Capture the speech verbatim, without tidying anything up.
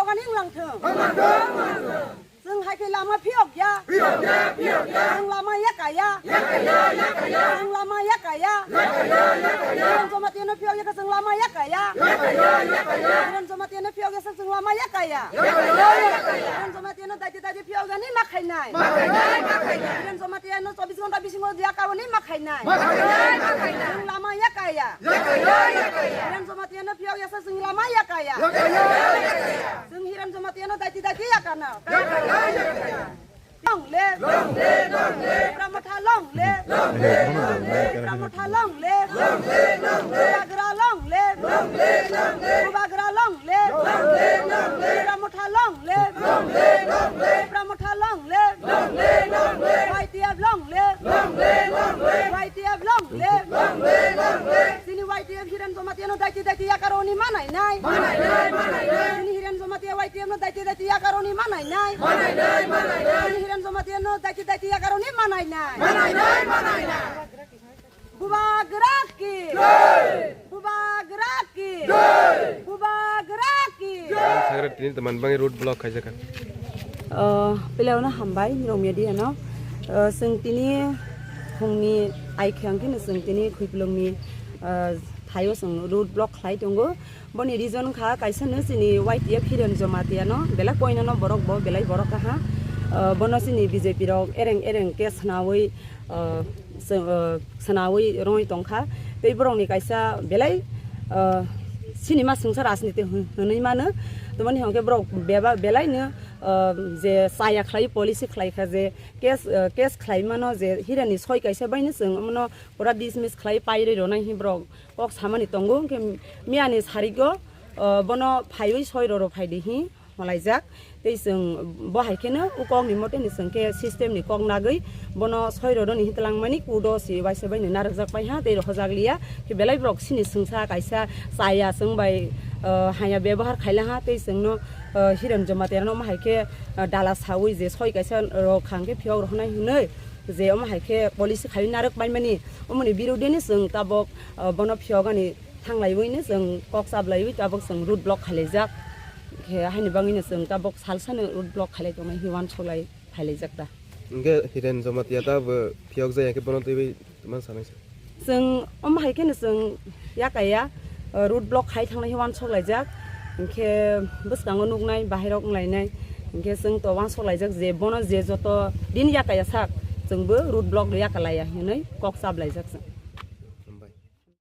Ani wng lang thung. Chwng hai khe lama phiyok ya. Chwng lama ya kaya. Chwng lama ya kaya. Hiran Jamatia no phiyok ya khe chwng lama ya kaya. Hiran Jamatia no phiyok ya khe chwng lama ya kaya. Hiran Jamatia no daiti daiti phiyok ya ni ma khainai. Hiran Jamatia no chobbish ghonta bisingo ya karo ni ma khainai. Chwng lama ya kaya. Hiran Jamatia no phiyok ya khe chwng lama ya kaya. Chwng Hiran Jamatia no daiti daiti ya kana. Long live! Long live! Long live! Tipra Motha long live! Long live! Long live! Tipra Motha long live! Long live! Long live! Bubagra long live! Long live! Long live! Bubagra long live! Long live! Long live! Tipra Motha long live! Long live! Long live! Tipra Motha long live! Long live! Long live! Y T F long live! Long live! Long live! Y T F long live! Long live! Long live! Chini Y T F Hiran Jamatia no daiti daiti ya karo ni ma nainai. Ma nainai, ma nainai. Chini Hiran Jamatia Y T F no daiti daiti ya karo ni ma nainai. Ma nainai, ma nainai. Chini Hiran Jamatia no daiti daiti ya karo ni ma nainai. Ma nainai, ma nainai. Bubagra ki. Jai. Bubagra ki. Jai. Bubagra ki. Sagra tini teman bangi road block khaijak kha. Uh, pilihaino hambai, nirok media no. Uh, chwng tini phungni ai khe ang khe no chwng tini Khuipulungni, uh, thaio chwng road block khlai tongo. Boni reason kha kaisa no chini Y T F Hiran Jamatia no belai koino no borok bo belai borok kaha. Uh, bono chini B J P rok ereng ereng ke sanawi, uh, se-, uh, sanawi rongwi tongkha. Tei borokni kaisa belai, uh, sinima swngsa rajniti hwn-, hwnwi mano. Tamoni hwnkhe borok beba-, belai no, uh, je chaya khlai policy khlai kha je case, uh, case khlai mano je Hirani soi kaisa baino chwng omono pura dismiss khlai pairwi ronai hi borok kok samani tongo. Hwnkhe miyani sarigo, uh, bono phaiwi soi roro phaidi hi. Malaijak. Tei chwng bo hai kheno o kokni moteni chwng khe system ni kok nagwi bono soi roro ni hitlang mani kudo si waisa bai ni narwkjak pai ha tei rohorjak liya khe belai borok sini swngsa kaisa chaya chwng bai, ah, haya bebohar khaila ha tei chwng no, ah, Hiran Jamatia no hai khe, ah, dala sawi je soi kaisa rok khang khe phiyok rohonai hinwi je omo hai khe policy khai narwk pai mani omoni birodini chwng tabok, ah, bono phiyok ani thanglaiwi no chwng kok chablaiwi tabok chwng road block khailaijak. Khe haini bagwi no chwng tabok salsa no road block khailai tongnai hi uansuk lai phailaijak ta. Hwnkhe Hiren Jamatia ta bo phiyok jaya khe bono twiwi man sanai se. Chwng omo hai kheno chwng yakaya, uh, road block khai thangnai hi uansuk laijak. Hwnkhe bwskango nuknai bahairok wnglainai. Hwnkhe chwng to uansuk laijak je bono je joto din yakaya sak chwngbo road block yakalaiya hinwi kok chablai jak chwng.